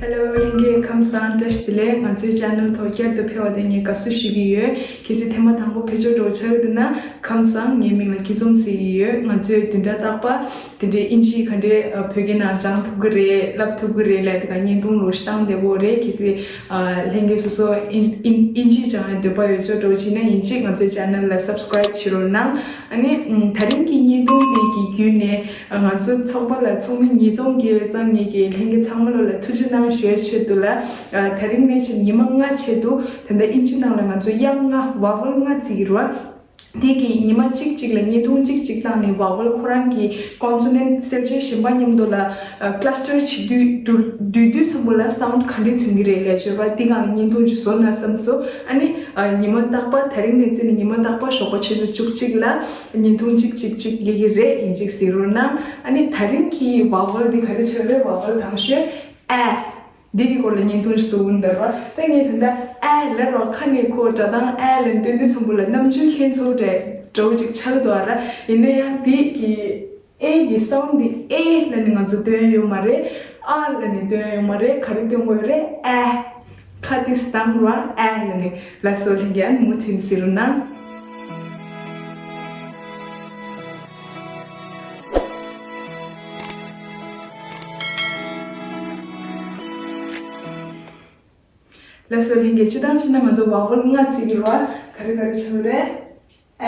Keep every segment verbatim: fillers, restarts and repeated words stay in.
Hello ལྷན་རྒྱས་ཁམས་བཟང་། བཀྲ་ཤིས་བདེ་ལེགས། ང་ཚོའི་ཅེ་ནལ་ཐོག་བསྐྱར་དུ་ཕེབས་པ་དེ་ངས་དགའ་བསུ་ཞུ་གི་ཡོད། གལ་སྲིད་ཐེངས་མ་དང་པོ་ཕེབས་ཆོག་འགྲོ་ཆགས་ཡོད་འདུག་ན་ཁམས་བཟང་། ངའི་མིང་ལ་སྐྱིད་འཛོམས་ཟེར་གྱི་ཡོད། ང་ཚོས་འཛིན་གྲྭ་རྟག་པར་དེ་འདྲའི་ཨིན་ཇི་ག་འདྲའི་བོད་སྐད་ནང་སྦྱང་ཐུབ་ཀྱི་རེད། བསླབ་ཐུབ་ཀྱི་རེད་ལབ་དེ་ག་བརྙན་ཐུང་ལོ་ཤས་བཏང་བསྡད་ཡོད་རེད། གལ་སྲིད་ལྷན་རྒྱས་སོ་སོ་ཨིན་ཨིན་ཨིན་ཇི་སྦྱང་ཡ་འདོད་པ་ཡོད་ཆོག་འགྲོ་བྱས་ན་ཡིན་གཅིག་ང་ཚོའི་ཅེ་ནལ་ལ་སབ་སི་ཀ་རེབ་བྱེད་རོགས་གནང་། ཨ་ནི་ད་རིང་གི་བརྙན་ཐུང་འདི་གི་བརྒྱུད་ནས་ང་ཚོ་ཚོགས་པ་ལ་ཚོགས་མི་ཉིས་སྟོང་བརྒལ་ཡོད་ཙང་། ངེད་ཀྱི་ལྷན་རྒྱས་ཚང་མ་ལོ་ལ་ཐུགས་རྗེ་གནང་ཞུ་ཡ་ཆེད་དུ་ལ། ད་རིང་ནས་ཕྱིན་ཉི་མ་ལྔ་ཆེད་དུ་ད་ལྟ་ཨིན་ཇི་ནང་ལ་ང་ཚོ་དབྱངས་ལྔ་ཝ་ཝལ་ལྔ་བརྩི་གི་རེད་བ། དེ་གི་ཉི་མ་གཅིག་གཅིག་ལ་བརྙན་ཐུང་གཅིག་གཅིག་བཏང་ནས་ཝ་ཝལ་ཁོ་རང་གི་ཀོན་སོ་ནན་ཊི་གསལ་བྱེད་གཞན་པ་མཉམ་དུ་ལ་ཀླ་སི་ཊར་བྱེད་དུས་བསྡུར་བསྡུར་དུས་ཙམ་པོ་ལ་སའུན་ཌི་ག་འདྲས་ཐོན་གྱི་རེད་ལབ་ཡ་ཅིག་ཡོད་རེད་བ། དེ་སྒང་ལ་བརྙན་ཐུང་ཅིག་བཟོ་ན་བསམ་སོང་། ཨ་ནི་ཉི་མ་རྟག་པར་ད་རིང་ནས་བརྩིས་ནས་ཉི་མ་རྟག་པར་ཞོགས་པ་ཆུ་ཚོད་བཅུ་གཅིག་ལ་བརྙན་ཐུང་གཅིག་གཅིག་གཅིག་སླེབས་ཀྱི་རེད། ཡིན་གཅིག་གཟིགས་རོགས་གནང་། ཨ་ནི་ད་རིང་གི་ཝ་ཝལ་འདི་ག་རེ་བྱས་རེད། ཝ་ཝལ་དང་ཤོས་ཨེ། འདི་གི་སྐོར་ལ་བརྙན་ཐུང་ཞིག་བཟོ་གི་འདུག་ར། ད་ངས་ད་ལྟ་ཨེ་ལབ་རོགས་ཁ་ནས་ཁོ་སྒྲ་གདངས་ཨེ་ལབ་འདོན་དུས་ཙམ་པོ་ལ་རྣམ་འགྱུར་ཁྱད་མཚར་འདྲ་འདྲ་བོ་ཅིག་ཆགས་འདུག་ར། ཡིན་ན་ཡང་འདི་གི་ཨེ་གི་སའུན་ཌི་འདི་ཨེ་ལབ་ནས་ང་ཚོ་འདོན་ཡོད་མ་རེད། ཨ་ལབ་ནས་འདོན་ཡོད་མ་རེད། ག་རེ་འདོན་དགོས་རེད། ཨེ། ཁ་དེ་སྡང་ར་ཨེ་ལབ་ནས། ལགས་སོ་ལྷན་རྒྱས་མུ་མཐུད་གཟིགས་རོགས་གནང་། ལགས་སོ་ལྷན་རྒྱས། སྤྱིར་བཏང་བྱས་ན་ང་ཚོ་ཝ་ཝལ་ལྔ་བརྩི་གི་རེད་བ། ག་རེ་ག་རེ་བྱེད་དགོས་རེད།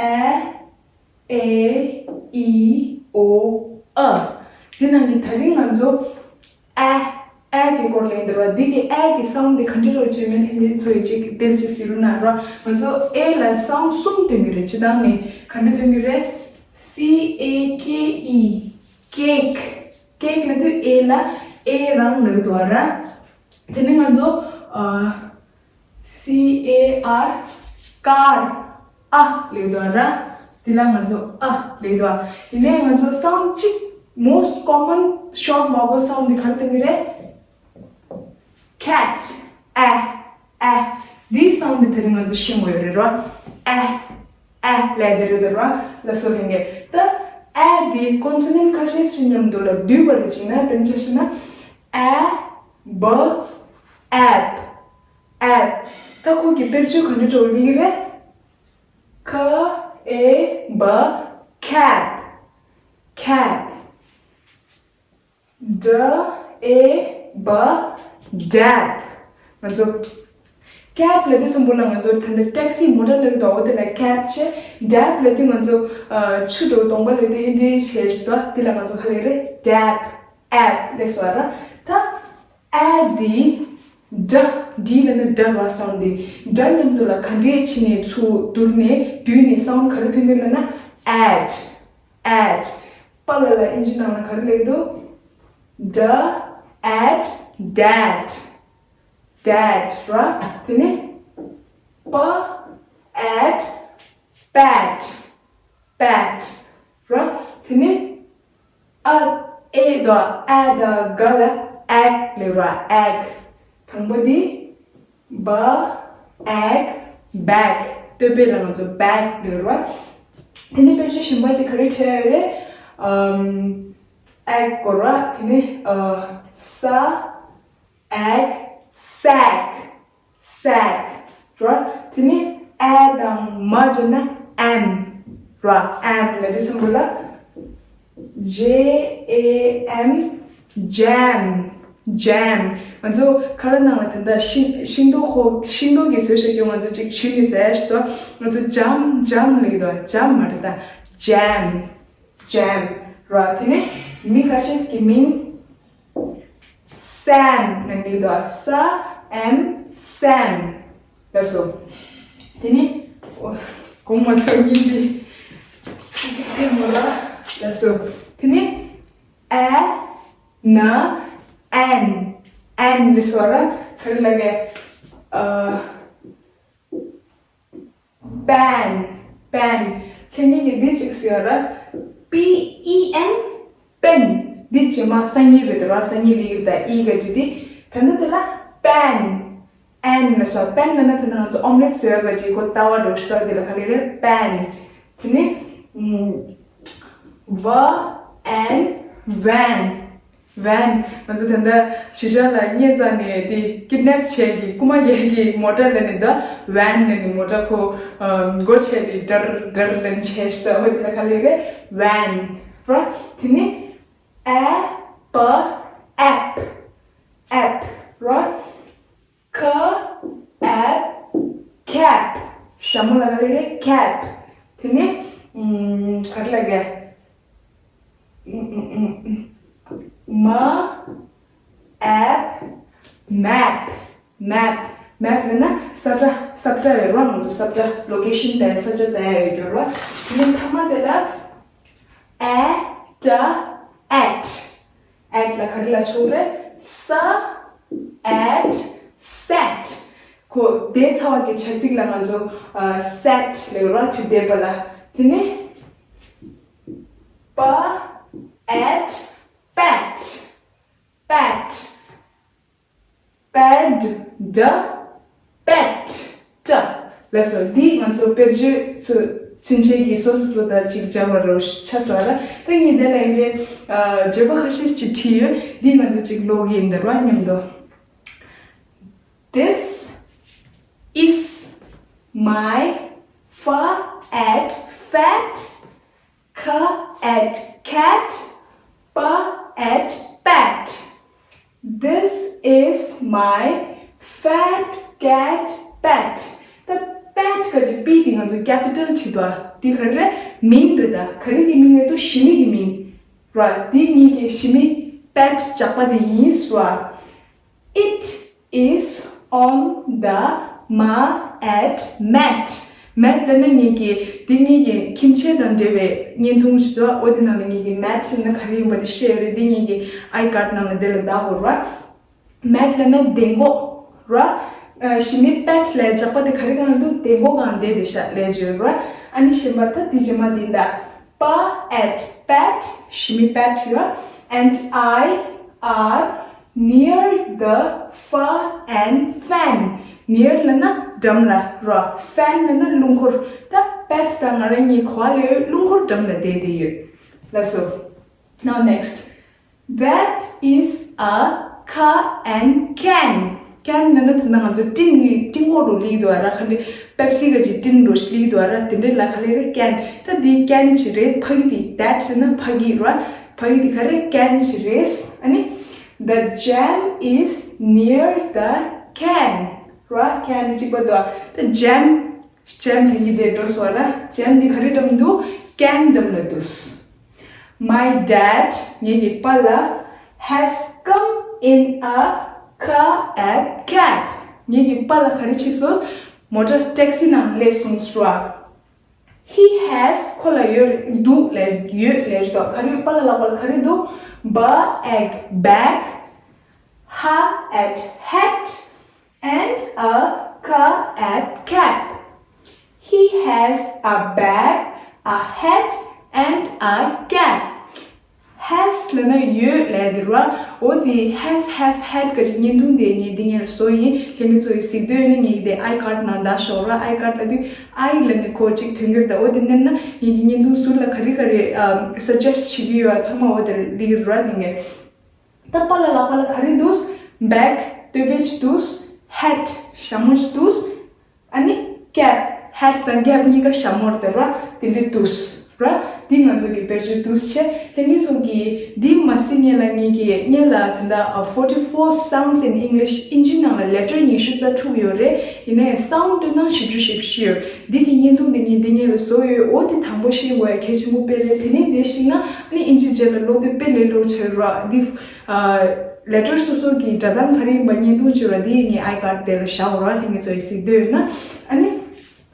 ཨེ། ཨེ། ཨི། ཨོ། ཨ། འདི་ནང་གི་ད་རིང་ང་ཚོ་ཨེ། ཨེ་གི་སྐོར་ལ་ཡིན་འདུག་ར། འདི་གི་ཨེ་གི་སའུན་ཌི་འདི་ག་འདྲ་རོ་བཅོས་མིན་ལྷན་རྒྱས་ཚོ་ཡི་གཅིག་དེབ་ཅིག་གཟིགས་རོགས་གནང་ར། ང་ཚོ་ཨེ་ལ་སའུན་ཌི་གསུམ་འདོན་གི་རེད། སྤྱིར་བཏང་ནས་ག་འདྲ་འདོན་གི་རེད། སི་ཨེ་ཀེ་ཨི། ཀེག། ཀེག་ལབ་དུས་ཨེ་ལ་ཨེ་རང་ལབ་འདུག་ར། དེ་ནས་ང་ཚོ་ཨ། སི་ཨེ་ཨར། ཀར། ཨ་ལབ་འདུག་ར། དེ་ལ་ང་ཚོ་ཨ་ལབ་འདུག་ཡིན་ནའི་ང་ཚོ་སའུན་ཌི་གཅིག་most common short vowel sound འདི་ག་རེ་འདོན་གི་རེད། ཁེཊ། ཨེ། ཨེ། འདིའི་སའུན་ཌི་འདི་དེ་རིང་ང་ཚོ་ཤེས་དགོས་ཡོད་རེད་ར། ཨེ། ཨེ་ལབ་དེ་རེད་དེ་ར། ལགས་སོ་ལྷན་རྒྱས། ད་ཨེ་འདི་ཀོན་སོ་ནན་ཊི་ཁ་ཤས་ཤིག་མཉམ་དུ་ལ་བསྡུས་པ་རེད་བྱས་ན། དཔེར་ན་ཆ་བཞག་ན། ཨེ། བ། ཨེབ། ཨེབ། ད་ཁོ་གི་དཔེར་བརྗོད་ག་འདྲ་འགྲོ་གི་རེད། ཁ། ཨེ། བ། ཁེབ། ཁེབ། ཌ། ཨེ། བ། ཌེབ། ང་ཚོ་ཁེབ་ལབ་དུས་ཙམ་པོ་ལ་ང་ཚོ་ད་ལྟ་ཊེག་སི་མོ་ཊ་ལབ་ཀྱི་འདུག་འོ་དེ་ལ་ཁེབ་བྱས། ཌེབ་ལབ་དུས་ང་ཚོ་ཨ་ཆུ་འདྲ་བོ་གདོང་པ་ལ་དེ་འདྲའི་བྱས་ཤིག་འདུག་དེ་ལ་ང་ཚོ་ག་རེ་རེད། ཌེབ། ཨེབ་ལབ་སོང་ར། ད་ཨེ་འདི་ཌ། ཌི་ལབ་ན་ཌ་ར་སའུན་ཌི་འདི། ཌ་མཉམ་དུ་ལ་ག་འདྲས་བྱས་ནས་ཚུར་བསྡུར་ནས་བསྡུས་ནས་སའུན་ཌི་ག་རེ་ཐོན་གྱི་ལབ་ན་ཨེཌ། ཨེཌ། པ་ལ་ལ་ཨིན་ཇི་ནང་ལ་ག་རེ་ལབ་འདུག་ཌ། ཨེཌ། ཌེཌ། ཌེཌ་ར། དེ་ནས་པ། ཨེཌ། པེཌ། པེཌ་ར། དེ་ནས་ཨ། ཨེ་དང་ཨ་དང་ག་ལ་ཨེག་ལབ་ར། ཨེག། དང་པོ་འདི། བ། ཨེག། བེག། སྟོད་པའི་ལ་ང་ཚོ་བེག་ལབ་ར། དེ་ནས་དཔེར་བརྗོད་གཞན་པ་ཅིག་ག་རེ་བྱས་ཡོད་རེད། ཨམ། ཨེག་གོ་ར། དེ་ནས་ཨ། ས། ཨེག། སེག། སེག་ར། དེ་ནས་ཨེ་དང་མ་སྦྱར་ན་ཨེམ་ར། ཨེམ་ལབ་དུས་ཙམ་པོ་ལ་ཇེ་ཨེ་ཨེམ། ཇེམ། ཇེམ། ང་ཚོ་ཁ་ལག་ནང་ལ་ད་ལྟ་ཤིང་ཤིང་ཏོག་ཁོ་ཤིང་ཏོག་གི་བཟོས་བཞག་རྒྱུ་ང་ཚོ་ཅིག་ཇུས་ནི་ཟེར་ཞིག་ཏོ། ང་ཚོ་ཇམ་ཇམ་ལབ་ཀྱི་འདུག་ཇམ་མ་རེད་ད། ཇེམ། ཇེམ་ར། དེ་ནས་མི་ཁ་ཤས་ཀྱི་མིང་། སེམ་ལབ་ཀྱི་འདུག་ས་ཨེམ། སེམ། ལགས་སོ། དེ་ནས་གོང་མ་ཚོ་གཉིས་འདི་ཚ་ཅིག་ཐེབས་མོ་ལ། ལགས་སོ། དེ་ནས་ཨེ། ན། ཨེན། ཨེན་ལབ་སོང་ར། ག་རེ་ལབ་ཀྱི། ཨ། པེན། པེན། ཁྱེད་གཉིས་ཀྱིས་འདི་གཅིག་ཟེར་ར། པི་ཨི་ཨེན། པེན། འདི་རྗེས་མ་སང་ཉིན་རེད་དེ་ར། སང་ཉིན་ལ་ཡིག་དང་ཨི་ག་ཅིག་དེ། ད་ནི་དེ་ལ་པེན། ཨེན་ལབ་སོང་། པེན་ལབ་ན་ད་ང་ཚོ་ཨོམ་ལེཊ་བཟོ་ཡག་ག་ཅིག་ཁོ་ཏ་བ་འདྲ་བོ་ཞིག་ལྟ་བ་དེ་ལ་ག་རེ་རེད། པེན། དེ་ནས་ཨམ། བ་ཨེན། བེན། ཝན། ང་ཚོ་ད་ལྟ་གཞིས་ཆགས་ལ་སྔས་ཙམ་ནས་དེ་ཀིཌ་ནེབ་བྱས་ཀྱི་རྐུ་མ་རྒྱག་གི་མོ་ཊ་ལེན་ནས། ད་ཝན་ལེན་ནས་མོ་ཊ་ཁོ་ཨ་སྒོ་ཕྱེ་དེ་ཌར་ཌར་ལེན་བྱས་ཤི་ད། འོ་དེ་ལ་ག་ལེ་རེད། ཝན་ར། དེ་ནས་ཨེ་པ་ཨེབ། ཨེབ་ར། ཁ་ཨེབ་ཁེབ། ཞྭ་མོ་ལ་ག་ལེ་རེད། ཁེབ། དེ་ནས་ཨམ་ག་རེ་ལབ་ག་མ་ཨེབ་མེབ། མེབ། མེབ་ལབ་ན་ས་ཆ། ས་ཆ་ཡོད་ར། ང་ཚོ་ས་ཆ། ལོ་ཀེ་ཤན་དང་ས་ཆ་དང་ཡོད་ར། དེ་ནས་མཐའ་མ་དེ་ལ་ཨེ་ཊ་ཨེཊ། ཨེཊ་ལ་ག་རེ་ལབ་ཆོག་རེད། ས་ཨེཊ་སེཊ། ཁོ་དེ་ཚ་བ་གི་བྱ་ཚིག་ལ་ང་ཚོ་ཨ་སེཊ་ལབ་ར། དུས་འདས་པ་ལ། དེ་ནས་པ་ཨེཊ་པེཊ། པེཊ། པེ་ཌ་པེཊ། ཊ། ལགས་སོ། འདི་ང་ཚོ་དཔེར་བརྗོད་ཚུ་ཚུན་ཆད་ཀྱི་སོ་སོ་སོ་དང་གཅིག་སྦྱར་བ་རོ་ཆ་སོ་ར། ད་ངས་འདི་ལ་ཡིན་རེད། ཨ་བརྗོད་པ་ཁ་ཤས་ཅིག་བྲིས་ཡོད། འདི་ང་ཚོ་གཅིག་ཀློག་གི་ཡིན་འདིར་བ་མཉམ་དུ། This is my fa at fat, ka at cat, pa at pat. This is my fat cat pet. ད་པེཊ་ག་ཅིག་པི་དེ་ང་ཚོ་ཀེ་པི་ཊལ་བྱེད་དོ། དེ་ག་རེ་རེད། མིང་རེད། ད་ག་རེ་གི་མིང་རེད་འདུག་ཞི་མི་གི་མིང་ར། དེ་ངེད་ཀྱི་ཞི་མི་པེཊ་ཇག་པ་དེ་ཡིན་ཟེར་བ། It is on the ma at mat. མེཊ་ལབ་ན་ངེད་ཀྱི་དེ་ངེད་ཀྱི་ཁྱིམ་ཆས་དང་འབྲེལ་བའི་བརྙན་ཐུང་ཞིག་འདུག་འོ་དེ་ནང་ལ་ངེད་ཀྱི་མེཊ་ལབ་ན་ག་རེ་ཡིན་པ་དེ་ཤེས་ཡོད་རེད། དེ་ངེད་ཀྱི་ཨའི་ཀཱཌ་ནང་ལ་དེ་ལ་བདག་དགོས་ར། མེཊ་ལབ་ན་གདན་འགོག་ར། ཨ་ཞི་མི་པེཊ་ལབ་ཇག་པ་དེ་ག་རེ་གང་འདུག་གདན་འགོག་གང་བསྡད་དེ་ཤག་ལབ་བརྗོད་ར། ཨ་ནི་གཞན་པ་ད་དེ་རྗེས་མ་དེ་ད། Pa at pet, ཞི་མི་པེཊ་ཡོད། And I are near the fa and fan. Near ལབ་ན་འགྲམ་ལ་ར། Fan ལབ་ན་རླུང་འཁོར། ད་པེཊ་དང་ང་རང་གཉིས་ག་པར་ཡོད། རླུང་འཁོར་འགྲམ་ལ་བསྡད་དེ་ཡོད། ལགས་སོ། Now next. That is a ca and can. Can ལབ་ན་ད་ང་ཚོ་ཊིན་ལི་ཊིན་འོག་རུ་ལི་དུ་བ་ར། ཁ་ལི་པེབ་སི་ག་ཅིག་ཊིན་རུ་ལི་དུ་བ་ར། དེ་འདྲའི་ལ་ཁ་ལི་རེ་ཀན། ད་དེ་ཀན་ཅི་རེད། ཕ་གི་དེ་that ལབ་ན་ཕ་གི་ར། ཕ་གི་དེ་ག་རེ་ཀན་ཅི་རེད། ཨ་ནི། The jam is near the can. ར། ཀན་གཅིག་པ་དུ་བ། ད་ཇེམ། ཇེམ་དེ་གཉིས་དེ་འགྲོ་སོང་ར། ཇེམ་འདི་ག་རེ་འགྲམ་འདུག་ཀན་འགྲམ་ལ་འདུག My dad, ངེད་ཀྱི་པཱ་ལགས། Has come in a ca and cab. ངེད་ཀྱི་པཱ་ལགས་ག་རེ་བྱས་སོང་། མོ་ཊ་ཊེག་སི་ནང་སླེབས་སོང་ཟེར་བ། He has, ཁོ་ལ་ཡོད་འདུག་ལབ། ཡོད་ལབ་རེད་དོ། ག་རེ་པཱ་ལགས་ལག་པ་ལ་ག་རེ་འདུག ba at bag, ha at hat, and a ca at cab. He has a bag, a hat, and a cab. Has ལབ་ན་ཡོད་ལབ་དེ་ར། འོ་དེ་has, have, had ག་ཅིག་བརྙན་ཐུང་དེ་ངས་འདི་ངས་བཟོ་ཡིན། ཁྱེད་ཀྱི་ཚོ་ཡི་གཟིགས་འདོད་ཡོད་ན་ངས་དེ་ཨའི་ཀཱཌ་ནང་ད་ཤོག་ར། ཨའི་ཀཱཌ་ལབ་དུས་ཨའི་ལབ་ནས་ཁོ་ཅིག་ཐོན་གྱི་རེད། ད་འོ་དེ་མནན་ན་ངས་ཀྱི་བརྙན་ཐུང་ཟུར་ལ་ག་རེ་ག་རེ་ཨམ་སཱ་ཇེ་སི་ཊི་བྱེད་ཀྱི་ཡོད་ཚང་མ་འོ་དེ་འདི་གི་ར། དེ་ངས། ད་པཱ་ལགས་ལག་པ་ལ་ག་རེ་འདུག་བེག་སྟོད་པའི་ཅིག་འདུག hat ཞྭ་མོ་ཅིག་འདུག་ཨ་ནི་ཀེབ། hat དང་ཀེབ་གཉིས་ཀ་ཞྭ་མོར་དེ་ར། དེ་འདྲ་འདུག་ར། འདི་ང་ཚོ་གི་དཔེར་བརྗོད་འདུག་བྱས། ལྷན་རྒྱས་ཚོ་གིས་འདི་མ་གཟིགས་སྔོན་ལ་ངེད་ཀྱིས་སྔོན་ལ་ད་ལྟ་forty four sounds in English དབྱིན་ཇི་ནང་ལ་ལེ་ཊར་ཉི་ཤུ་རྩ་དྲུག་ཡོད་རེད། ཡིན་ནའི་སའུན་ཌི་སྟོན་སྟངས་ཞིབ་འཇུག་ཞིབ་ཞུས་ཡོད། འདི་གི་བརྙན་ཐུང་འདི་ངས་འདི་སྔོན་ལ་བཟོས་ཡོད། འོ་དེ་དང་པོ་ཤེས་དགོས་ཡ་གལ་ཆེན་པོ་དཔེ་རེད། དེ་ནས་འདི་ཤེས་ན་ཨ་ནི་དབྱིན་ཇི་རྗེས་ལ་ཀློག་དུས་དཔེ་ལས་སླ་པོ་ཆགས་ཡོད་ར། འདི་ཨ་ལེ་ཊར་སོ་སོ་གི་སྒྲ་གདངས་ག་རེ་ཡིན་པ་བརྙན་ཐུང་བཅོས་ར། འདི་ངས་ཨའི་ཀཱཌ་དེ་ལ་བཞག་ཡོད་ར། ལྷན་རྒྱས་ཚོ་ཡིས་གཟིགས་འདོད་ཡོད་ན། ཨ་ནི་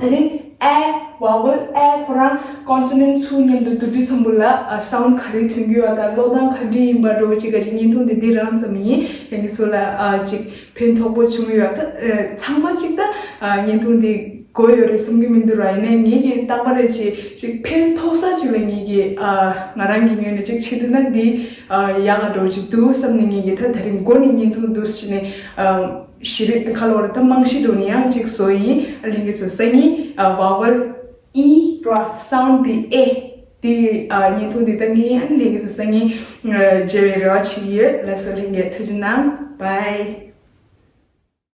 ད་རིང་ཨེ་ཝ་ཝལ་ཨེ་ཁོ་རང་ཀོན་སོ་ནན་ཊི་ཚུར་མཉམ་དུ་བསྡུ་དུས་ཙམ་པོ་ལ་ཨ་སའུན་ཌི་ག་རེ་ཐོན་གྱི་ཡོད་པ་དང་ཀློག་སྟངས་ག་འདྲ་ཡིན་པ་འདྲ་བོ་ཅིག་ག་ཅིག་བརྙན་ཐུང་དེ་འདི་རང་ཙམ་ཡིན། ཡང་གི་སུ་ལ་ཨ་ཅིག་ཕན་ཐོགས་པོ་བྱུང་ཡོད། ད་ཨ་ཚང་མ་ཅིག་ད་ཨ་བརྙན་ཐུང་འདི་དགོས་ཡོད་རེད་བསམ་གྱི་མི་འདུག་ར། ཡིན་ནའི་ངེད་ཀྱིས་རྟག་པར་རེ་ཅིག་ཅིག་ཕན་ཐོགས་ས་ཅིག་ལ་ངེད་ཀྱིས་ཨ་ང་རང་གི་ངོས་ནས་ཅིག་བྱེད་ཐུབ་ན་འདི་ཨ་ཡག་ག་འདྲ་བོ་ཅིག་འདུག་བསམ་ནས་ངེད་ཀྱིས་ད་ད་རིང་འགོ་ནས་བརྙན་ཐུང་འདུག་བྱས་ནས་ཨ་གཞི་རིམ་ཁ་ལོ་བར་ད་རྨང་གཞི་འདྲ་བོ་ནས་ཡང་ཅིག་བཟོས་ཡིན། ཨ་ལྷན་རྒྱས་ཚོ་སང་ཉིན་ཨ་ཝ་ཝལ་ཨི་ར་སའུན་ཌི་དེ་ཨེ། དེ་ཨ་བརྙན་ཐུང་འདི་ལྟ་ངས་ཨ་ནི་ལྷན་རྒྱས་ཚོ་སང་ཉིན་མཇལ་བའི་རེ་བ་བྱེད་ཀྱི་ཡོད། ལགས་སོ། ལྷན་རྒྱས་ཐུགས་རྗེ་གནང་། བྷའི།